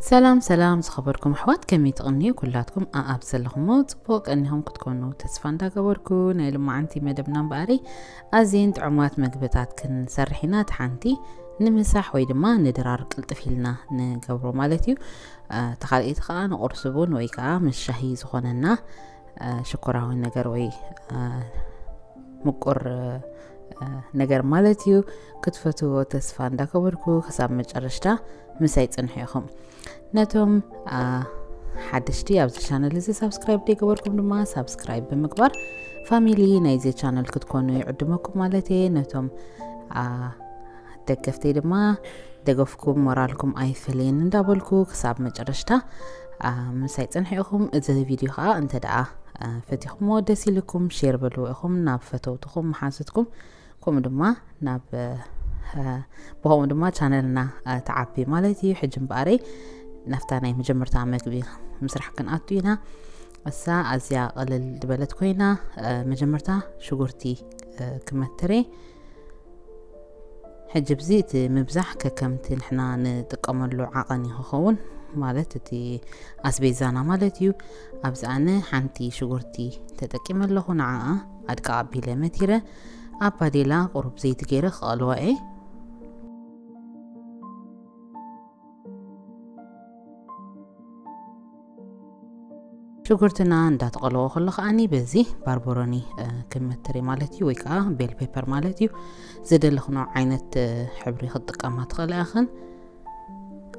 ሰላም ሰላም ዝኸበርኩም ኣሕዋት፣ ከመይ ትቕንዩ? ኩላትኩም ኣኣብ ዘለኹሞ ጽቡቕ ቀኒኹም ክትኮኑ ተስፋ እንዳገበርኩ፣ ናይ ልማዓንቲ መደብና እምበኣሪ ኣዝየን ጥዑማት መግብታት ክንሰርሕ ኢና። እቲ ሓንቲ ንምሳሕ ወይ ድማ ንድራር ቅልጥፍ ኢልና ንገብሮ ማለት እዩ። እ፣ እቲ ካልኣይቲ ከዓ ንቁርሲ ቡን ወይ ከዓ ምስ ሻሂ ዝኾነና፣ እ፣ ሽኮራዊ ነገር ወይ፣ እ፣ ምቁር፣ እ፣ ነገር ማለት እዩ። ክትፈትዎ ተስፋ እንዳገበርኩ ክሳብ መጨረሽታ ምሳይ ጽንሑ ኢኹም። ነቶም፣ እ፣ ሓደሽቲ ኣብዚ ቻነል እዚ ሳብስክራይብ ዘይገበርኩም ድማ ሳብስክራይብ ብምግባር ፋሚሊ ናይዚ ቻነል ክትኮኑ ይዕድመኩም ማለት እየ። ነቶም፣ እ፣ ደገፍተይ ድማ ደገፍኩም ሞራልኩም ኣይፈለየን እንዳበልኩ ክሳብ መጨረሽታ፣ እ፣ ምሳይ ጽንሑ ኢኹም። እዚ ቪድዮ ከዓ እንተ ደኣ፣ እ፣ ፈቲኹምዎ ደስ ኢልኩም ሼር በልዎ ኢኹም ናብ ፈተውትኹም መሓዙትኩም፣ ከምኡ ድማ ናብ፣ እ፣ ብኸምኡ ድማ ቻነልና፣ እ፣ ተዓቢ ማለት እዩ። ሕጂ እምበኣረይ ናብታ ናይ መጀመርታ መግቢ ምስራሕ ክንኣቱ ኢና። እሳ ኣዝያ ቅልል ዝበለት ኮይና፣ እ፣ መጀመርታ ሽጉርቲ፣ እ፣ ክመትር እየ። ሕጂ ብዚ እቲ ምብዛሕ ከከምቲ ንሕና ንጥቀመሉ ዓቐን እዩ ክኸውን፣ ማለት እቲ ኣስቤዛና ማለት እዩ። ኣብዚ ኣነ ሓንቲ ሽጉርቲ ተጠቂመ ኣለኹ፣ ንዓኣ ኣድቃ ኣቢለ መቲረ ኣብ ባዴላ ቁሩብ ዘይቲ ገይረ ክቐልዋ እየ። ሽጉርትና እንዳተቐለዎ ከሎ ከዓኒ በዚ ባርበሮኒ፣ እ፣ ክመትር እየ ማለት እዩ፣ ወይ ከዓ ቤል ፔፐር ማለት እዩ። ዝደለኽኖ ዓይነት፣ እ፣ ሕብሪ ክትጥቀማ ትኽእላ ኢኽን።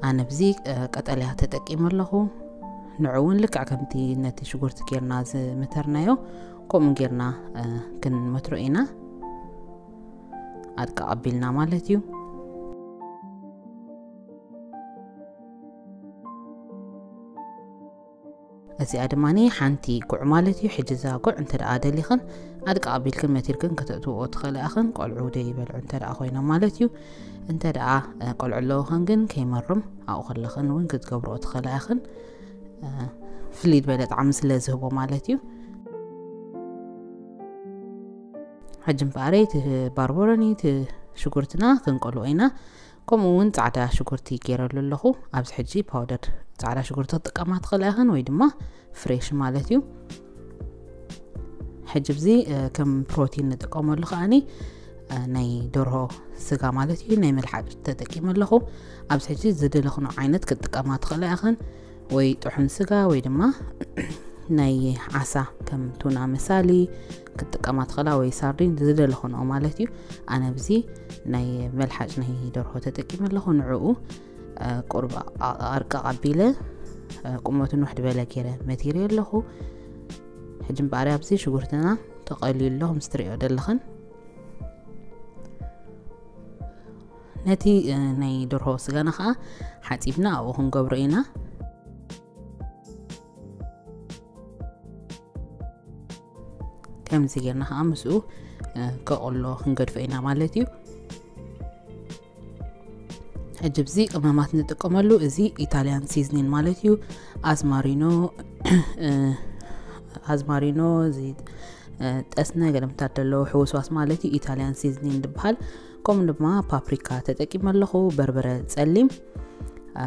ኣነ ብዚ፣ እ፣ ቀጠልያ ተጠቂመ ኣለኹ። ንዑ እውን ልክዕ ከምቲ ነቲ ሽጉርቲ ጌርና ዝመተርናዮ ከምኡ ጌርና፣ እ፣ ክንመትሮ ኢና። ኣድቃ ኣቢልና ማለት እዩ። እዚኣ ድማ ሓንቲ ጉዕ ማለት እዩ። ሕጂ እዛ ጉዕ እንተ ደኣ ደሊኽን ኣድቃ ኣቢልክን መቲርክን ከተእትውኦ ትኽእላ ኢኽን። ቆልዑ ደይበልዑ እንተ ደኣ ኮይኖም ማለት እዩ። እንተ ደኣ፣ እ፣ ቆልዑ ኣለውኽን ግን ከይመርም ኣብኡ ከለኽን እውን ክትገብርኦ ትኽእላ ኢኽን። እ፣ ፍልይ ዝበለ ጣዕሚ ስለ ዝህቦ ማለት እዩ። ሕጂ እምበኣረይ እቲ ባርበሮኒ፣ እቲ ሽጉርትና ክንቆልዎ ኢና። ከምኡ እውን ጻዕዳ ሽጉርቲ ገይረሉ ኣለኹ። ኣብዚ ሕጂ ፓውደር ጻዕዳ ሽጉርቲ ክትጥቀማ ትኽእላ ኢኽን ወይ ድማ ፍሬሽ ማለት እዩ። ሕጂ ኣብዚ፣ እ፣ ከም ፕሮቲን ንጥቀመሉ ከዓኒ፣ እ፣ ናይ ደርሆ ስጋ ማለት እዩ፣ ናይ መልሓጭ ተጠቂመ ኣለኹ። ኣብዚ ሕጂ ዝደለኽኖ ዓይነት ክትጥቀማ ትኽእላ ኢኽን፣ ወይ ጥሑን ስጋ ወይ ድማ ናይ ዓሳ ከም ቱና መሳሊ ክትጥቀማ ትኽእላ ወይ ሳርዲን ዝደለኽንኦ ማለት እዩ። ኣነ ኣብዚ ናይ መልሓጭ ናይ ደርሆ ተጠቂመ ኣለኹ። ንዕኡ፣ እ፣ ቁሩብ ኣ-፣ ኣርቀቕ ኣቢለ፣ እ፣ ቁመቱ ንውሕ ዝበለ ገይረ መቲረ ኣለኹ። ሕጂ እምበኣር ኣብዚ ሽጉርትና ተቐልዩ ኣሎ፣ ከም ዝትርእዮ ዘለኽን። ነቲ፣ እ፣ ናይ ደርሆ ስጋና ኸዓ ሓጺብና ኣብኡ ክንገብሮ ኢና። ከምዚ ጌርና ኸዓ ምስኡ፣ እ፣ ከቕሎ ክንገድፎ ኢና ማለት እዩ። ሕጂ ኣብዚ ቅመማት ንጥቀመሉ፣ እዚ ኢታልያን ሲዝኒን ማለት እዩ። ኣዝማሪኖ፣ እ፣ ኣዝማሪኖ፣ እዚ፣ እ፣ ጠስነ ገለምታት ዘለዎ ሕውስዋስ ማለት እዩ፣ ኢታልያን ሲዝኒን ዝበሃል። ከምኡ ድማ ፓፕሪካ ተጠቂመ ኣለኹ፣ በርበረ ጸሊም፣ እ፣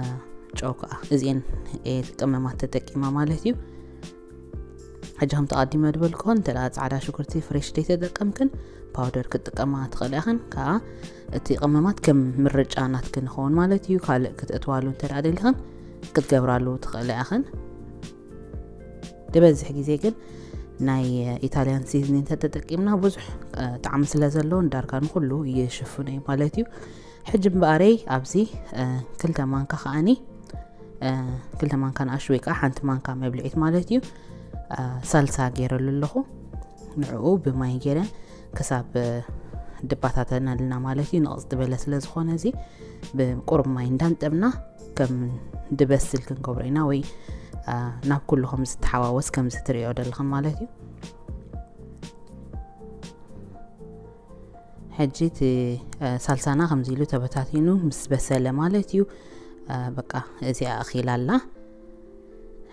ጨው ከኣ። እዚኤን እየ ቅመማት ተጠቂማ ማለት እዩ። ሕጂ ከምቲ ኣቐዲመ ዝበልክዎን፣ እንተ ደኣ ጻዕዳ ሽጉርቲ ፍሬሽ ዘይተጠቀምክን፣ ፓውደር ክትጥቀማ ትኽእላ ኢኽን። ከኣ እቲ ቅመማት ከም ምርጫ ናትክን ይኸውን ማለት እዩ። ካልእ ክትእትዋሉ እንተ ደኣ ደሊኽን፣ ክትገብራሉ ትኽእላ ኢኽን። ዝበዝሕ ግዜ ግን ናይ ኢታልያን ሲዝኒን እንተ ተጠቂምና፣ ብዙሕ፣ እ፣ ጣዕሚ ስለ ዘለዎ፣ ንዳርጋ ንኹሉ ይሽፍኖ እዩ ማለት እዩ። ሕጂ እምበኣረይ ኣብዚ፣ እ፣ ክልተ ማንካ ከኣኒ፣ እ፣ ክልተ ማንካ ንኣሽቱ ወይ ከዓ ሓንቲ ማንካ መብልዒት ማለት እዩ፣ እ፣ ሳልሳ ገይረሉ ኣለኹ። ንዕኡ ብማይ ገይረ ክሳብ፣ እ፣ ድባታተነልና ማለት እዩ። ንቕፅ ዝበለ ስለ ዝኾነ እዚ ብቁሩብ ማይ እንዳንጠብና ከም ድበስል ክንገብሮ ኢና፣ ወይ፣ እ፣ ናብ ኩሉ ከም ዝተሓዋወስ ከም ዝትርእዮ ዘለኽን ማለት እዩ። ሕጂ እቲ፣ እ፣ ሳልሳና ከምዚ ኢሉ ተበታቲኑ ምስ በሰለ ማለት እዩ። እ፣ በቃ እዚኣ ኣኺላ ኣላ።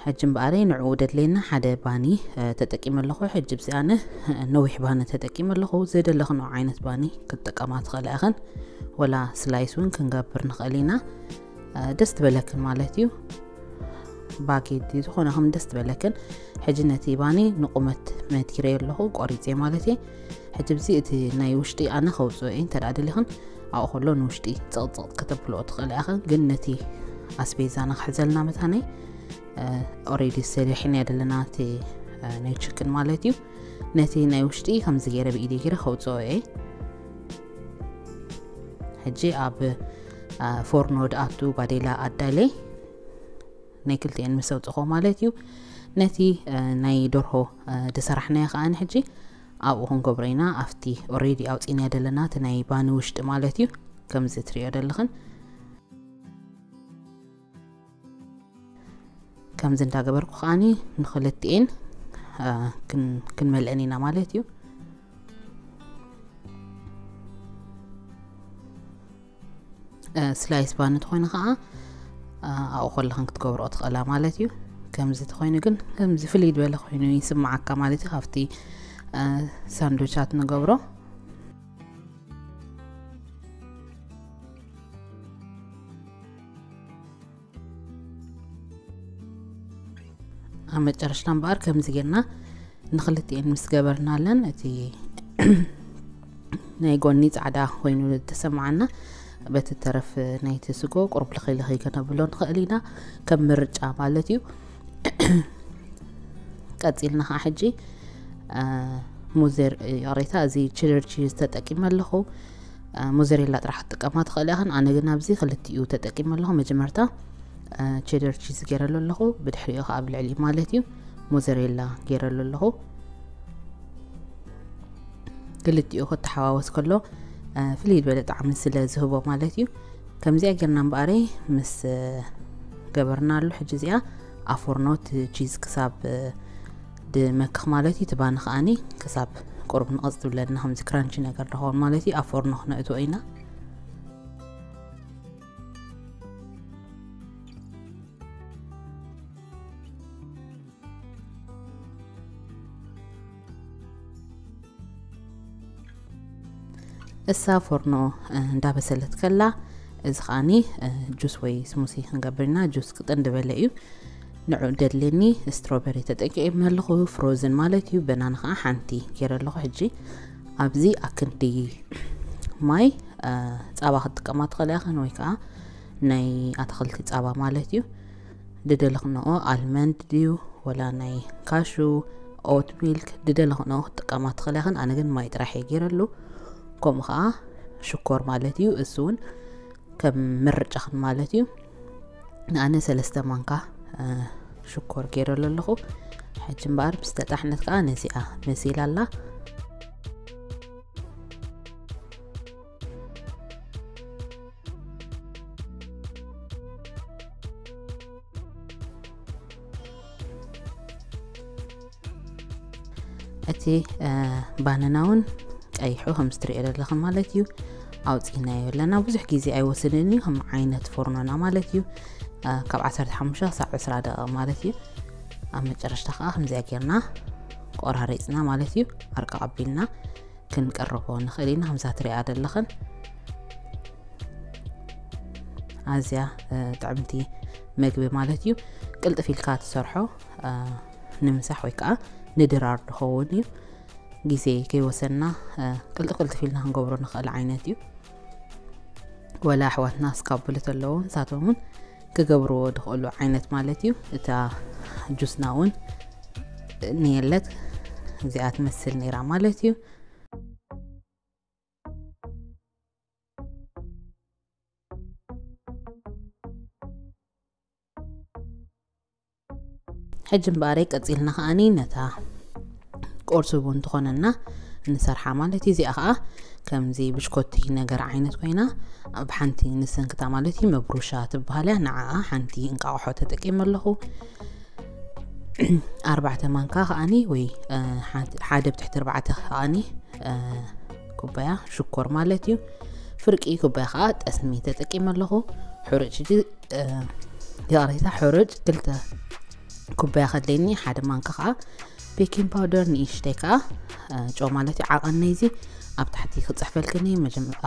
ሕጂ እምበኣረይ ንዕኡ ደድለየና ሓደ ባኒ፣ እ፣ ተጠቂመ ኣለኹ። ሕጂ ብዚ ኣነ፣ እ፣ ነዊሕ ባኒ ተጠቂመ ኣለኹ። ዝደለኽንኦ ዓይነት ባኒ ክትጥቀማ ትኽእላ ኢኽን። ወላ ስላይስ እውን ክንገብር ንኽእል ኢና። ደስ ትበለክን ማለት እዩ። ባጌት ዝኾነ ከም ደስ ትበለክን። ሕጂ ነቲ ባኒ ንቁመት መቲረ ኣለኹ፣ ቆሪፀ ማለት እዩ። ሕጂ ብዚ እቲ ናይ ውሽጢ ኣነ ከውፅኦ እየ። እንተ ደኣ ደሊኽን ኣብኡ ከሎ ንውሽጢ ፅቕፅቕ ከተብልኦ ትኽእላ ኢኽን። ግን ነቲ ኣስቤዛ ንክሕዘልና መታነይ ኦሬዲ ሰሪሕና ዘለና እቲ ናይ ችክን ማለት እዩ። ነቲ ናይ ውሽጢ ከምዚ ገይረ ብኢደ ገይረ ከውፅኦ እየ። ሕጂ ኣብ ፎርኖ ድኣቱ ባዴላ ኣዳለይ ናይ ክልቲኤን ምስ ኣውፅኾ ማለት እዩ። ነቲ ናይ ደርሆ ድሰራሕናዮ ከዓኒ ሕጂ ኣብኡ ክንገብሮ ኢና። ኣብቲ ኦሬዲ ኣውፂና ዘለና እቲ ናይ ባኒ ውሽጢ ማለት እዩ። ከምዚ ትሪኦ ዘለኽን ከምዚ እንዳገበርኩ ከዓኒ ንክልቲኤን ክንመልአን ኢና ማለት እዩ። ስላይስ ባኒ ተኮይኑ ከዓ ኣብኡ ከለኽን ክትገብርኦ ትኽእላ ማለት እዩ። ከምዚ ተኮይኑ ግን ከምዚ ፍልይ ዝበለ ኮይኑ ይስማዓካ ማለት እዩ። ካብቲ ሳንዱቻት ንገብሮ ኣብ መጨረሽታ እምበኣር ከምዚ ጌርና ንክልቲኤን ምስ ገበርናለን እቲ ናይ ጎኒ ፃዕዳ ኮይኑ ተሰማዓና። በቲ ተረፍ ናይቲ ስጎ ቁሩብ ልኺልኺ ከነብሎ ንኽእል ኢና፣ ከም ምርጫ ማለት እዩ። ቀፂልና ከዓ ሕጂ ሙዘር ይቕሬታ፣ እዚ ችደር ቺዝ ተጠቂመ ኣለኹ። ሙዘሬላ ጥራሕ ክትጥቀማ ትኽእሊ ኢኽን። ኣነ ግን ኣብዚ ክልቲኡ ተጠቂመ ኣለኹ። መጀመርታ ቼደር ቺዝ ገይረሉ ኣለኹ፣ ብድሕሪኡ ከዓ ኣብ ልዕሊ ማለት እዩ ሞዘሬላ ገይረሉ ኣለኹ። ክልቲኡ ክተሓዋወስ ከሎ ፍልይ ዝበለ ጣዕሚ ስለ ዝህቦ ማለት እዩ። ከምዚኣ ጌርና እምበኣረይ ምስ ገበርናሉ፣ ሕጂ እዚኣ ኣብ ፎርኖ እቲ ቺዝ ክሳብ ድመክኽ ማለት እዩ። ትባኒ ከዓኒ ክሳብ ቁሩብ ንቕፅ ትብለና፣ ከምዚ ክራንቺ ነገር ድኸውን ማለት እዩ። ኣብ ፎርኖ ክነእትዎ ኢና። እሳ ፎርኖ እንዳበሰለት ከላ፣ እዚ ከዓኒ ጁስ ወይ ስሙሲ ክንገብር ኢና። ጁስ ቅጥን ዝበለ እዩ። ንዑ ደድልየኒ ስትሮበሪ ተጠቂመ ኣለኹ፣ ፍሮዝን ማለት እዩ። በናና ከዓ ሓንቲ ገይረ ኣለኹ። ሕጂ ኣብዚ ኣክንዲ ማይ ፃባ ክትጥቀማ ትኽእላ ኢኽን፣ ወይ ከዓ ናይ ኣትክልቲ ፃባ ማለት እዩ። ድደለኽንኦ ኣልመንድ ድዩ ወላ ናይ ካሹ፣ ኦት ሚልክ፣ ድደለኽንኦ ክትጥቀማ ትኽእላ ኢኽን። ኣነ ግን ማይ ጥራሕ እየ ገይረሉ። ከምኡ ከዓ ሽኮር ማለት እዩ። እሱ እውን ከም ምርጫኽን ማለት እዩ። ንኣነ ሰለስተ ማንካ ሽኮር ገይረሉ ኣለኹ። ሕጂ እምበኣር ምስ ተጣሕነት ከዓ ነዚኣ መሲላ ኣላ። እቲ ባናና እውን ቀይሑ ከም ዝትሪኦ ዘለኹም ማለት እዩ። ኣውፂናዮ ኣለና። ብዙሕ ግዜ ኣይወስድን እዩ፣ ከም ዓይነት ፎርኖና ማለት እዩ። ካብ ዓሰርተ ሓሙሽተ ክሳብ ዕስራ ደቂቕ ማለት እዩ። ኣብ መጨረሽታ ከዓ ከምዚኣ ጌርና ቆራሪፅና ማለት እዩ። ኣርቃ ኣቢልና ክንቀርቦ ንኽእል ኢና። ከምዛ ትሪኣ ዘለኽን ኣዝያ ጥዕምቲ መግቢ ማለት እዩ። ቅልጥፍ ኢልካ ትሰርሖ፣ ንምሳሕ ወይ ከዓ ንድራር ዝኸውን እዩ። ግዜ ከይወሰና ቅልጥፍ ቅልጥፍ ኢልና ክንገብሮ ንኽእል ዓይነት እዩ። ወላ ኣሕዋትና ስካቡለት ኣለዉ፣ ንሳቶም እውን ክገብርዎ ዝኽእሉ ዓይነት ማለት እዩ። እታ ጁስና እውን ንየለት እዚኣ ትመስል ነይራ ማለት እዩ። ሕጂ እምበኣረይ ቀፂልና ከዓኒ ነታ ቁርሲ እውን ትኾነና ንሰርሓ ማለት እዩ። እዚኣ ከዓ ከምዚ ብሽኮቲ ነገር ዓይነት ኮይና ኣብ ሓንቲ ንሰንክታ ማለት እዩ። መብሩሻ ትበሃል እያ። ንዓኣ ሓንቲ እንቃቑሖ ተጠቂመ ኣለኹ። ኣርባዕተ ማንካ ከዓኒ ወይ ሓደ ብትሕቲ ኣርባዕተ ከዓኒ ኩባያ ሽኮር ማለት እዩ። ፍርቂ ኩባያ ከዓ ጠስሚ ተጠቂመ ኣለኹ። ሕሩጭ ይቕሬታ፣ ሕሩጭ ክልተ ኩባያ ከድለይኒ፣ ሓደ ማንካ ከዓ ቤኪንግ ፓውደር፣ ንእሽተይ ከዓ ጨው ማለት እዩ። ዓቐነይ እዚ ኣብ ታሕቲ ክፅሕፈልክኒ፣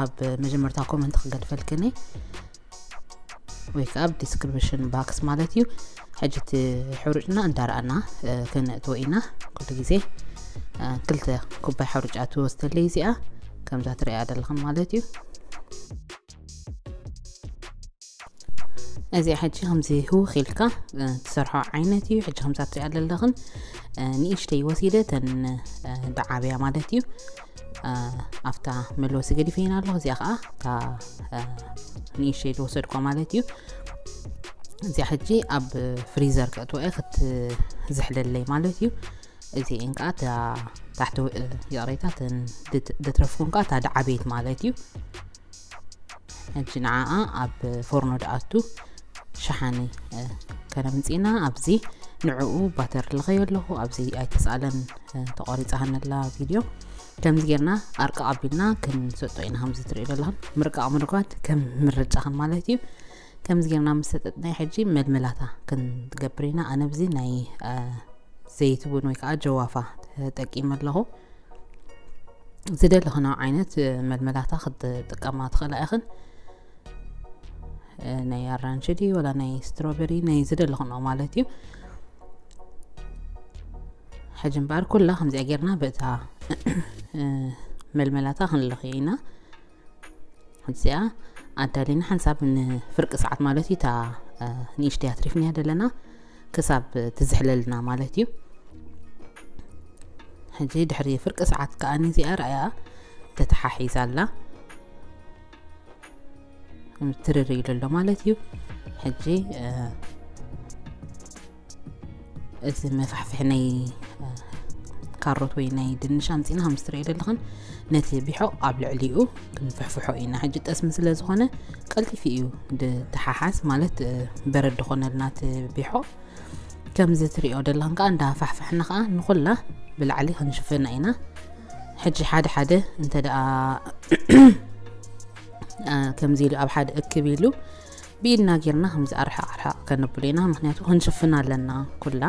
ኣብ መጀመርታ ኮመንት ክገድፈልክኒ። ወይ ከዓ ኣብ description box ማለት እዩ። ሕጂ እቲ ሕሩጭና እንዳረኣና ክነእትዎ ኢና። ኩሉ ግዜ ክልተ ኩባይ ሕሩጫ ትወስደለይ እዚኣ። ከምዛ ትሪኣ ዘለኽን ማለት እዩ። እዚኣ ሕጂ ከምዚ ህውኽ ኢልካ ትሰርሖ ዓይነት እዩ። ሕጂ ከምዛ ትሪኣ ዘለኽን ንእሽተይ ወሲደ ተን ደዓብያ ማለት እዩ። ኣብታ መልወሲ ገዲፈ ኢና ኣለኹ። እዚኣ ከዓ እታ ንእሽተይ ዝወሰድኳ ማለት እዩ። እዚኣ ሕጂ ኣብ ፍሪዘር ከእትወ ክትዝሕለለይ ማለት እዩ። እዚ እንቃ ታሕቲ ይቕሬታ ደትረፍኩ እንቃ እታ ደዓቤት ማለት እዩ። ሕጂ ንዓኣ ኣብ ፎርኖ ደኣቱ ሸሓኒ ከነምፅና ኣብዚ ንዕኡ ባተር ልኸዮ ኣለኹ። ኣብዚ ኣይተስኣለን ተቋሪፃ ሃነላ ቪድዮ። ከምዚ ጌርና ኣርቃ ኣቢልና ክንሰጦ ኢና። ከምዚ ትሪኦ ዘለኹም ምርቃቕ ምርጓድ ከም ምርጫኽን ማለት እዩ። ከምዚ ጌርና ምስ ሰጠጥናዮ ሕጂ መልመላታ ክንገብር ኢና። ኣነ ብዚ ናይ ዘይቲ ቡን ወይ ከዓ ጀዋፋ ተጠቂመ ኣለኹ። ዝደለኽንኦ ዓይነት መልመላታ ክትጥቀማ ትኽእላ ኢኽን። ናይ ኣራንሺ ድዩ ወላ ናይ ስትሮበሪ ናይ ዝደለኽንኦ ማለት እዩ። ሕጂ እምበኣር ኩላ ከምዚኣ ጌርና ብእታ መልመላታ ክንልኽ ኢና። እዚኣ ኣዳሊና ሓንሳብ ንፍርቂ ሰዓት ማለት እዩ እታ ንእሽተይ ኣትሪፍንያ ዘለና ክሳብ ትዝሕለልና ማለት እዩ። ሕጂ ድሕሪ ፍርቂ ሰዓት ከዓ ንዚኣ ረኣያ ተተሓሒዛ ኣላ። ትርር ኢሉ ኣሎ ማለት እዩ። ሕጂ እዚ መፋሕፍሒ ናይ ካሮት ወይ ናይ ድንሽ ኣምፂና ከም ዝትሪኦ ዘለኽን ነቲ ቢሖ ኣብ ልዕሊኡ ክንፍሕፍሖ ኢና። ሕጂ ጠስሚ ስለ ዝኾነ ቀልጢፉ እዩ ድተሓሓዝ ማለት በረድ ዝኾነልና እቲ ቢሖ። ከምዚ ትሪኦ ዘለኽን ከዓ እንዳፋሕፋሕና ከዓ ንኹላ ብላዕሊ ክንሽፍና ኢና። ሕጂ ሓደ ሓደ እንተ ደኣ ከምዚ ኢሉ ኣብ ሓደ እክብ ኢሉ ብኢድና ጌርና ከምዚ ኣርሓቕ ኣርሓቕ ከነብሎ ኢና። ምክንያቱ ክንሽፍና ኣለና ኩላ።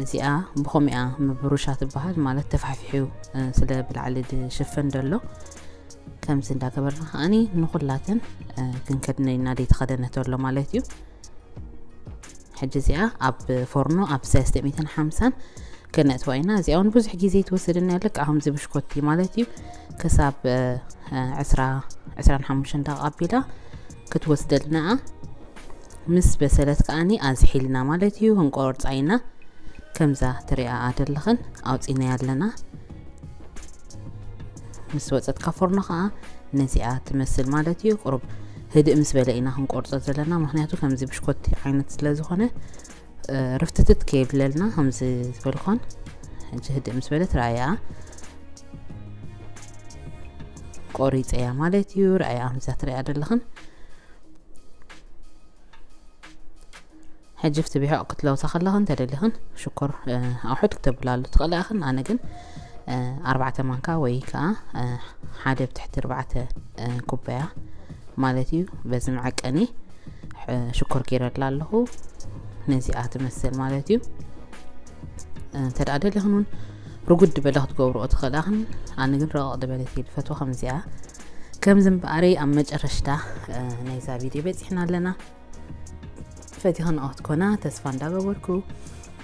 እዚኣ ብኸምኡ እያ ምብሩሻ ትበሃል ማለት ተፋሕፊሑ ስለ ብላዕሊ ዝሽፍን ዘሎ። ከምዚ እንዳገበርና ከዓኒ ንኹላተን ክንከድነ ኢና። ደይ ተኸደነት ኣሎ ማለት እዩ። ሕጂ እዚኣ ኣብ ፎርኖ ኣብ ሰለስተ ሚእትን ሓምሳን ከነእትዋ ኢና። እዚኣ እውን ብዙሕ ግዜ ትወስድና እያ። ልክዕ ከምዚ ብሽኮቲ ማለት እዩ። ክሳብ ዕስራ ዕስራን ሓሙሽተን ደቂቃ ኣቢላ ክትወስደልና እያ። ምስ በሰለት ከዓኒ ኣዝሒልና ማለት እዩ። ክንቆርፃ ኢና። ከምዛ ትሪኣ ዘለኽን ኣውፂናያ ኣለና። ምስ ወፀት ካብ ፎርኖ ከዓ ነዚኣ ትመስል ማለት እዩ። ቁሩብ ህድእ ምስ በለ ኢና ክንቆርፆ ዘለና፣ ምክንያቱ ከምዚ ብሽኮቲ ዓይነት ስለ ዝኾነ ርፍትትት ከየብለልና ከምዚ ዝበልኮን። ሕጂ ህድእ ምስ በለት ረኣያ ቆሪፀያ ማለት እዩ። ረኣያ ከምዛ ትሪኣ ዘለኽን። ሕጂ ፍቲ ቢሖቕ ክትለውሳ ከለኽን ተደሊኽን ሽኮር ኣውሑድ ክተብላሉ ትኽእላ ኢኽን። ኣነ ግን ኣርባዕተ ማንካ ወይ ከዓ ሓደ ብትሕቲ ኣርባዕተ ኩባያ ማለት እዩ። በዚ መዐቀኒ ሽኮር ገይረላ ኣለኹ። ነዚኣ ትመስል ማለት እዩ። እንተ ደኣ ደሊኽን እውን ርጉድ ዝበለ ክትገብርኦ ትኽእላ ኢኽን። ኣነ ግን ረቐቕ ዝበለት እየ ዝፈትዋ ከምዚኣ። ከምዚ እምበኣረይ ኣብ መጨረሽታ ናይዛ ቪድዮ በፂሕና ኣለና። ፈቲኽንኦ ክትኮና ተስፋ እንዳገበርኩ፣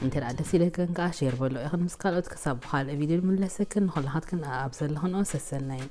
እንተ ደኣ ደስ ኢለክን ከዓ ሼር በሎ ኢኽን ምስ ካልኦት። ክሳብ ብኻልእ ቪድዮ ንምለሰክን ንኹላኻትክን ኣብ ዘለኽንኦ ሰሰናዩ።